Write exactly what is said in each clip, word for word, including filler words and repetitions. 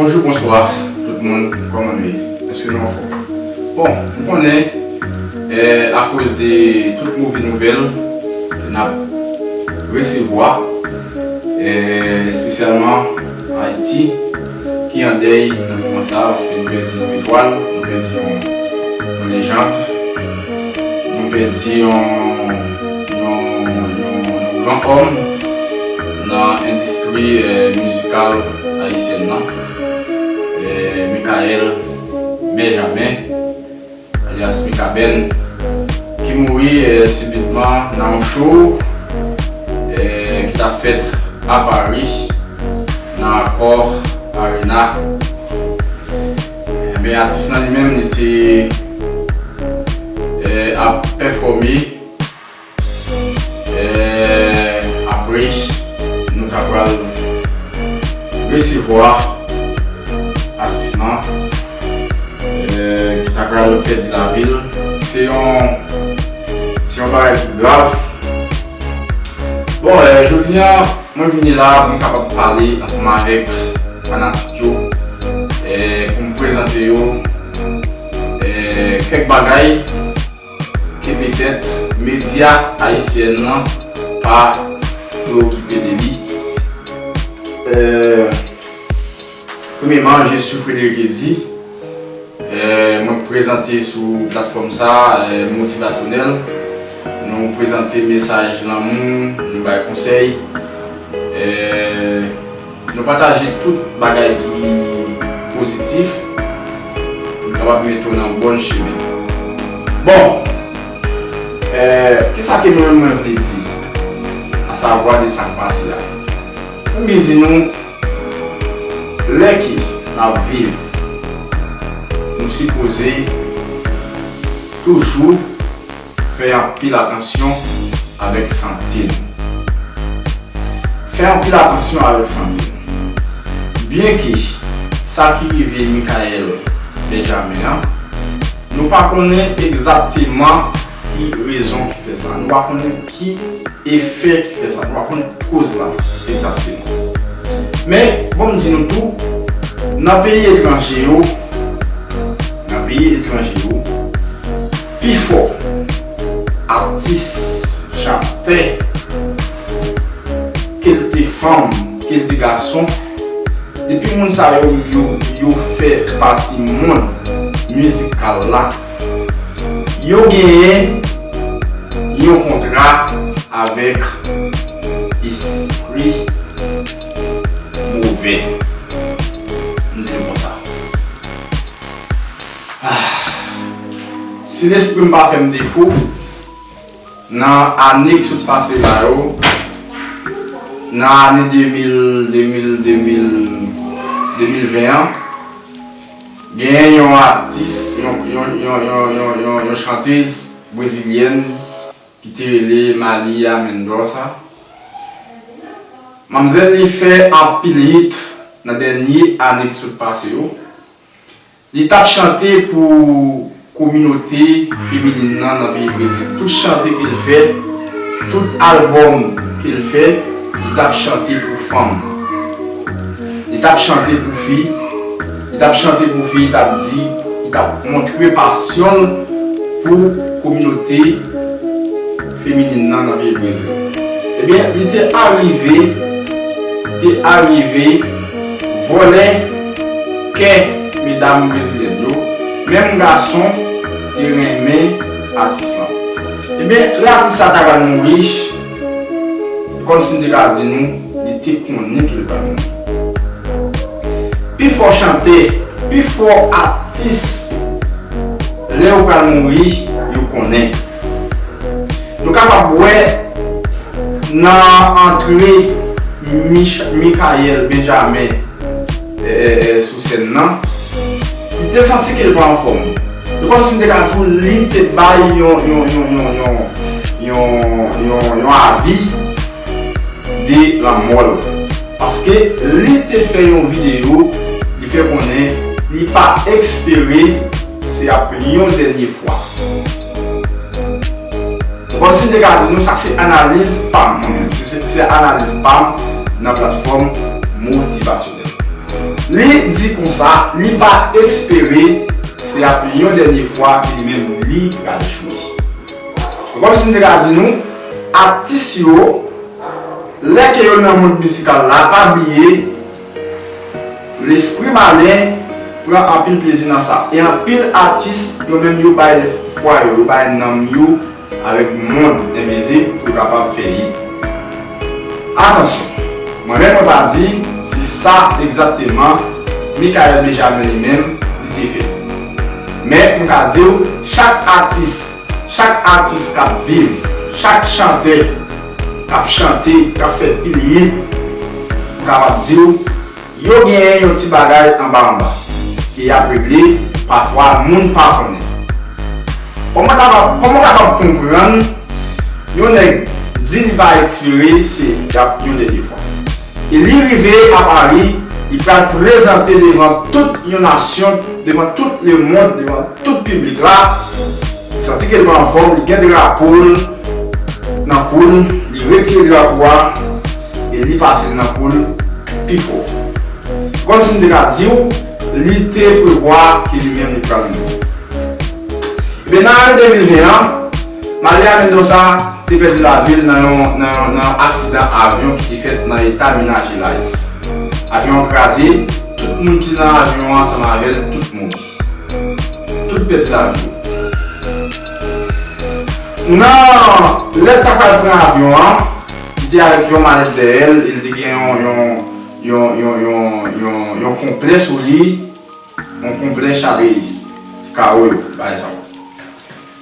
Bonjou, bonswa tout moun, kòman nou ye? Èske nou anfòm? Bon, nou konnen, eh, akoz de tout move nouvèl ke n ap resevwa, eh, espesyalman Ayiti, ki an dèy nan moman sa a, paske nou pèdi yon etwal, nou pèdi yon, yon lejand, nou pèdi yon, yon, yon, yon gran òm nan endistri, eh, mizikal ayisyèn nan, eh, Michael Benjamin, alyas Mikaben, ki mouri, eh, sibitman nan yon show, eh, ki t ap fèt a Paris, nan Accor Arena. Ebyen, atis lan li menm, li te, eh, ap pèfòme. Eh, apre, nou ta pral resevwa atis lan, eh, ki ta pral pèdi lavi l. Se yon, se yon bagay ki grav. Bon, eh, jodi a, mwen vini la pou m kapab pale ansanm avèk fanatik yo, eh, pou m prezante yo, eh, kèk bagay ke petèt medya ayisyèn nan pa preokipe de li. Euh, premyèman, je suis Frédéric Eddy. Euh, mwen prezante sou platfòm sa, euh, motivasyonèl. Nou prezante mesaj lanmou, nou bay konsèy. Euh, Nou pataje tout bagay ki pozitif pou n kapab mete w nan bòn chemen. Bon, eh, kisa ke mwen, mwen vle di, asavwa de sa k pase a? Mwen vle di nou, lè ke n ap viv, nou sipoze toujou fè anpil atansyon avèk sante nou. Fè anpil atansyon avèk sante nou. Byenke sa ki rive Michael Benjamin an, nou pa konnen egzakteman ki rezon ki fè sa. Nou pa konnen ki efè ki fè sa. Nou pa konnen koz la egzakteman. Men, bon, m di nou tou, nan peyi etranje yo, nan peyi etranje yo, pifò atis, chantè, ke l te fanm, ke l te gason, depi moun sa yo, yo, yo fè pati mond mizikal la, yo genyen yon kontra avèk espri move. M di l konsa. Ah. Si lespri m pa fè m defo, nan ane k sot pase la yo, nan ane de mil, de mil, de mil, de mil ven an, genyen yon atis, yon, yon, yon chantez brezilyèn ki te rele Malia Mendonça. Manmzèl li fè anpil hit nan dènye ane k sot pase yo. Li t ap chante pou kominote feminin nan nan peyi Brezil. Tout chante ke l fè, tout albòm ke l fè, li t ap chante pou fanm. Li t ap chante pou fi, li t ap chante pou fi, li t ap di, li t ap montre pasyon l pou kominote feminin nan nan peyi Brezil. Ebyen, li te arive, li te arive vòlè kè medam brezilyèn yo. Menm gason te renmen atis lan. Ebyen, lè atis sa ta pral mouri, kòmsi m te ka di nou, li te konnen ke l pral mouri. Pifò chantè, pifò atis, lè yo pral mouri, yo konnen. Nou kapab wè nan antre Mich-, Michael Benjamin, eh, eh, eh, sou sèn nan, li te santi ke l pa anfòm. Se kòmsi m te ka di w, li te bay yon, yon, yon, yon, yon, yon, yon, yon avi de lanmò l. Paske li te fè yon videyo, li fè konnen li pa espere se ap yon dènye fwa. Bon, si m te ka di nou, sa se analiz pa m, mwen menm. Se, se, se analiz pa m nan platfòm motivasyonèl. Li di konsa, li pa espere se ap yon dènye fwa ke li menm li pral jwe. Kòmsi m te ka di nou, atis yo, lè ke yo nan mond mizikal la, pa bliye, lespri malen pran anpil plezi nan sa. E anpil atis, yo menm yo bay fwa yo, yo bay nanm yo avèk mond envizib pou kapab fè hit. Atansyon, mwen menm mwen pa di se sa egzakteman Mickaël Benjamin li menm li te fè. Men m ka di w, chak atis, chak atis k ap viv, chak chantè k ap chante, k ap fè pil hit, m kapab di w, yo genyen yon ti bagay anba anba ke y ap regle, pafwa moun pa konnen. Kòman w kapab, kòman w kapab konprann yon nèg di li pa espere se y ap yon dènye fwa? E li rive a Pari, li pral prezante devan tout yon nasyon, devan tout lemonn, devan tout piblik la. Li santi ke l pa anfòm, li gen drapo l nan kou l, li retire drapo a e li pase l nan kou l pi fò. Kòmsi m te ka di w, li te prevwa ke li menm li pral mouri. Ebyen, nan ane de mil ven an, Maria Mendoza te pèdi lavi l nan yon, nan yon, nan yon aksidan avyon ki te fèt nan eta Minas Gerais. Avyon an kraze, tout moun ki nan avyon an ansanm avè l, tout mouri. Tout pèdi lavi yo. Nan lè l ta pral pran avyon an, li te avèk yon malèt dèyè l, e li te gen yon, yon, yon, yon, yon, yon, yon konplè sou li, yon konplè chabeyis, ti kawo yo, bagay sa yo.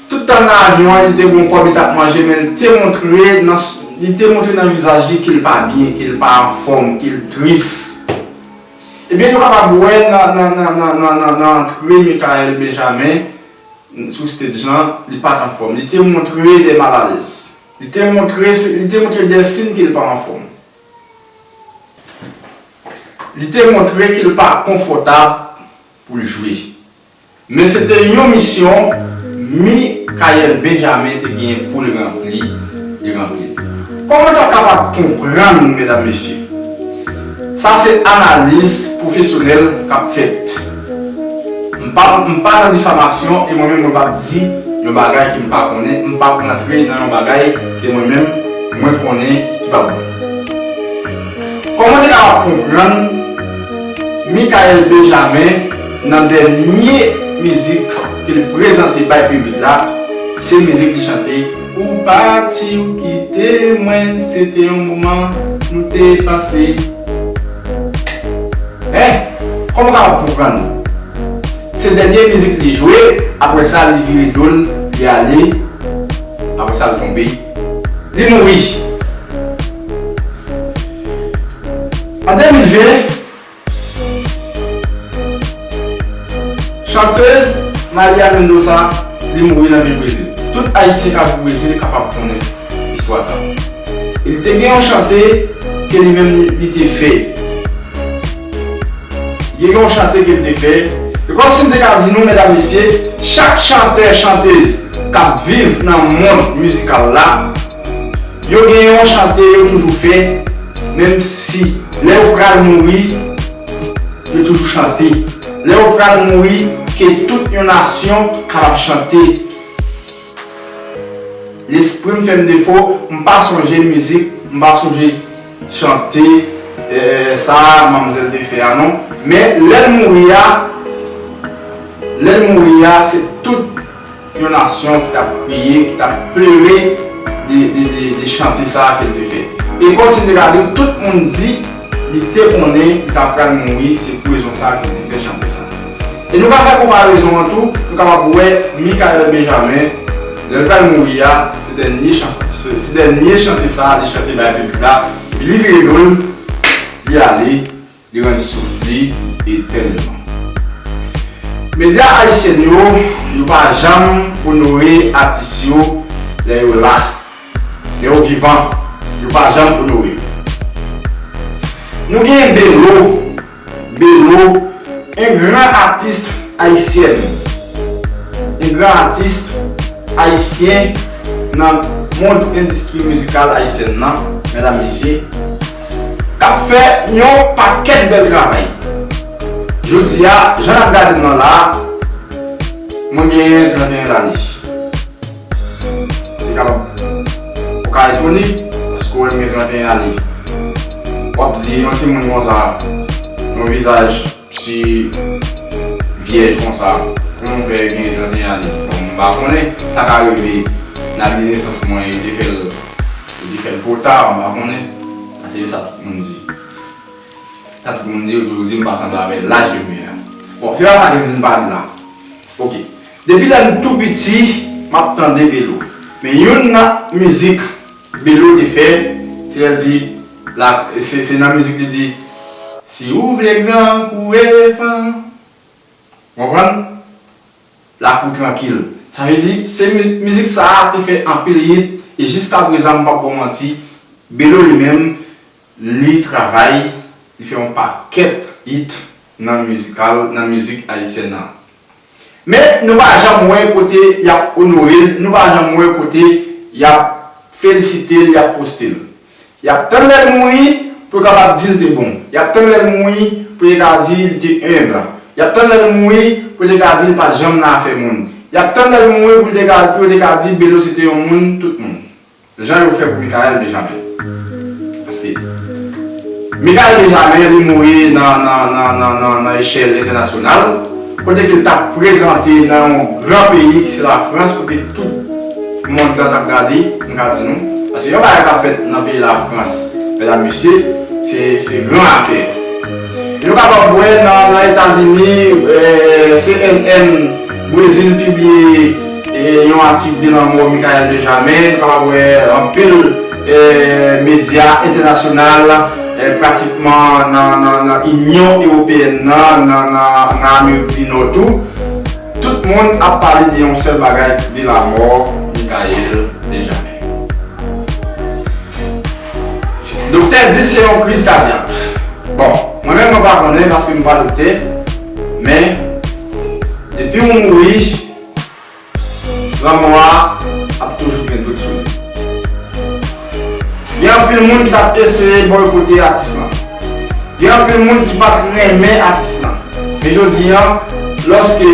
Tout tan nan avyon an, li te gen yon kòb li t ap manje, men li te montre nan, li te montre nan vizaj li ke l pa byen, ke l pa anfòm, ke l tris. Ebyen, nou kapab wè nan, nan, nan antre Mickaël Benjamin sou stage lan, li pa t anfòm. Li te montre de malalèz. Li te montre, li te montre de siy ke l pa anfòm. Li te montre ke l pa konfòtab pou l jwe. Men se te yon misyon Mickaël Benjamin te genyen pou l ranpli, li ranpli l. Kòman w ta kapab konprann, medam, mesye? Sa se analiz pwofesyonèl k ap fèt. M pa, m pa nan difamasyon e mwen menm mwen p ap di yon bagay ke m pa konnen, m p ap rantre nan yon bagay ke mwen menm mwen konnen ki pa bon. Kòman w te kapab konprann Mickaël Benjamin nan dènye mizik ke l prezante bay piblik la, se mizik li chante, Ou pati, ou kite mwen, se te yon moman nou te pase. Hein? Kòman w kapab konprann? Se dènye mizik li jwe, apre sa, li vire do l, li ale, apre sa, l tonbe, li mouri. An de mil ven, chantèz Maria Mendoza, li mouri nan vil Brezil. Tout Ayisyen k ap viv Brezil kapab konnen istwa sa. E li te gen yon chante ke li menm li, li te fè. Li gen yon chante ke li te fè. E kòmsi m te ka di nou, medam, mesye, chak chantè, chantèz k ap viv nan mond mizikal la, yo gen yon chante yo toujou fè, menm si lè yo pral mouri, yo toujou chante. Lè yo pral mouri, ke tout yon nasyon kapab chante. Lespri m fè m defo, m pa sonje mizik, m pa sonje chante, eh, sa manmzèl te fè a non. Men lè l mouri a, lè l mouri a, se tout yon nasyon ki t ap kriye, ki t ap plere de, de, de, de chante sa a ke l te fè. E kòmsi m te ka di w, tout moun di li te konnen li t ap pral mouri, se pou rezon sa a ke l te fè chante sa. E nou ka fè konparezon an tou, nou kapab wè Mickaël Benjamin, lè l pral mouri a, se dènye chan-, se, se dènye chante sa a li chante bay piblik la, epi li vire do l, li ale, li rann souf li etènèlman. Medya ayisyèn yo, yo pa janm onore atis yo lè yo la, lè yo vivan, yo pa janm onore yo. Nou gen Belo, Belo, en gran atis ayisyèn, en gran atis ayisyen nan mond endistri mizikal ayisyèn nan, medam, mesye, k ap fè yon pakèt bèl travay. Jodi a, jan n ap gade m nan la, mwen genyen trannteyen lane. Se kapab, ou ka etone, paske w wè m gen trannteyen lane. W ap di, yon timoun konsa, yon vizaj si vyèj konsa, kòman w fè gen trannteyen ane? Bon, m pa konnen, sa ka rive, nan de nesans mwen, yo te fè l, yo te fè l twò ta, m pa konnen. Paske se sa tout moun di. Sa tout moun di, yo toujou di m pa sanble avèk laj ke m gen an. Bon, se pa sa ke m vin pale la. Oke. Depi lè m tou piti, m ap tande Belo. Men youn nan mizik Belo te fè, se lè l di, la, se, se nan mizik li di, si ou vle gran kou elefan, konprann? Lakou trankil. Sa vle di, se mi-, mizik sa a te fè anpil hit, e jiskaprezan, m p ap ba w manti, Belo li menm, li travay, li fè yon pakèt hit nan mizikal, nan mizik ayisyèn nan. Men, nou pa janm wè kote y ap onore l, nou pa janm wè kote y ap felisite l, y ap poste l. Y ap tann lè l mouri pou yo kapab di l te bon. Y ap tann lè l mouri pou yo ka di li te enb. Y ap tann lè l mouri pou yo te ka di l pa t janm nan afè moun. Y ap tann lè l mouri pou l te ka, pou yo te ka di Belo se te yon moun tout moun. Jan yo fè pou Michael Benjamin. Paske Michael Benjamin, li mouri nan, nan, nan, nan, nan, nan echèl entènasyonal, kote ke l t ap prezante nan yon gran peyi ki se Lafrans, kote tout mond lan t ap gade, m ka di nou. Paske yon bagay k ap fèt nan peyi Lafrans, medam, mesye, se, se gran afè. Nou kapab wè nan, nan Etazini, eh, C N N Brezil pibliye, eh, yon atik de lanmò Michael Benjamin. Nou kapab wè anpil, eh, medya entènasyonal, eh, pratikman nan, nan, nan Inyon Ewopeyèn nan, nan, nan, nan Amerik di Nò tou. Tout moun ap pale de yon sèl bagay, de lanmò Michael Benjamin. Doktè di se yon kriz kadyak. Bon, mwen menm mwen pa konnen paske m pa doktè, men depi w mouri, lanmò a ap toujou gen dout sou li. Gen anpil moun ki t ap eseye bòykote atis lan. Gen anpil moun ki pa t renmen atis lan. Men jodi a, lòske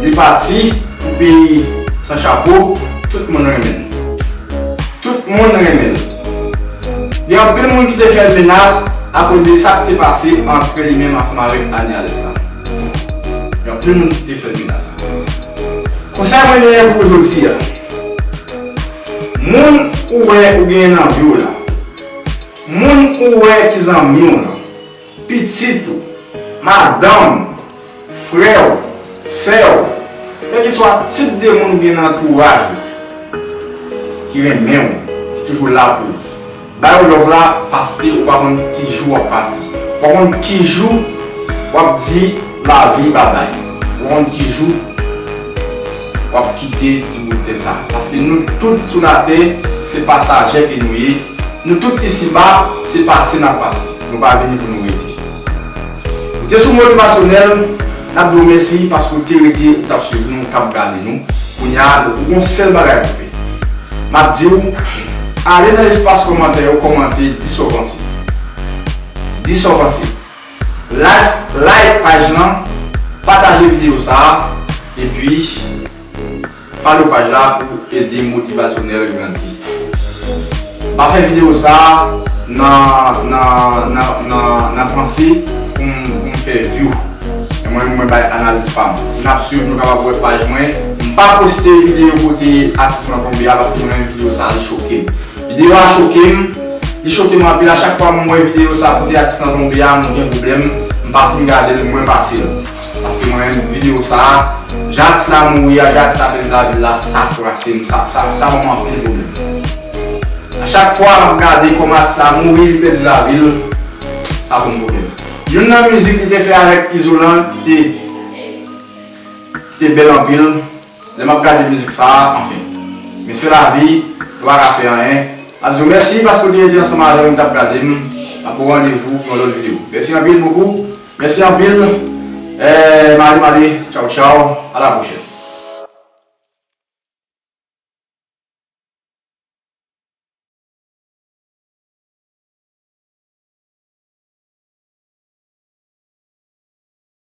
li pati pou peyi san chapo, tout moun renmen l. Tout moun renmen l. Gen anpil moun ki te fè l menas akoz de sa k te pase ant li menm ansanm avèk Anie Alès la. Gen anpil moun ki te fè l menas. Konsèy mwen genyen pou jodi a. Moun ou wè ou genyen nan vi w la. Moun ou wè ki zanmi w lan. Pitit ou, madanm, frè w, sè w, kèlkeswa tip de moun ou gen nan antouraj ou, ki renmen w, ki toujou la pou ou. Ba yo love la paske ou pa konn ki jou w ap pati. Ou pa konn ki jou w ap di lavi babay. Ou pa konn ki jou w ap kite ti bout tè sa. Paske nou tout sou latè, se pasajè ke nou ye. Nou tout isiba, se pase n ap pase. Nou pa vini pou nou rete. Ou te sou motivasyonèl, n ap di w mèsi paske w te rete, ou t ap swiv nou, ou t ap gade nou. Kounye a, ou gon sèl bagay pou fè. M ap di w, ale nan espas kòmantè yo, kòmante, di sa w panse. Di sa w panse. Like, like paj lan, pataje videyo sa a, epi follow paj la pou ede Motivasyonèl grandi. M pa fè videyo sa a nan, nan, nan, nan, nan panse pou m, pou m fè view. Men mwen, mwen bay analiz pa m. Si n ap swiv, nou kapab wè paj mwen. M pa poste videyo kote atis lan tonbe a paske mwen menm videyo sa a li choke m. Videyo a choke m, li choke m anpil. A chak fwa m wè videyo sa kote atis lan tonbe a, m gen pwoblèm, m pa fin gade l, mwen pase l. Paske mwen menm videyo sa, jan atis la mouri a, jan atis la pèdi lavi l la, sa frase m, sa, sa, sa ban m anpil pwoblèm. A chak fwa m ap gade kòman atis la mouri, li pèdi lavi l, sa pou m pwoblèm. Youn nan mizik li te fè avèk Izolan ki te, ki te bèl anpil. Lè m ap gade mizik sa a, anfen. Men se lavi, nou pa ka fè anyen. M ap di w mèsi paske w te rete ansanm avè m, w t ap gade m. M ap ba w randevou pou yon lòt videyo. Mèsi anpil, bokou. Mèsi anpil. Eh, male, male. Tchaw, tchaw. A la pwochèn.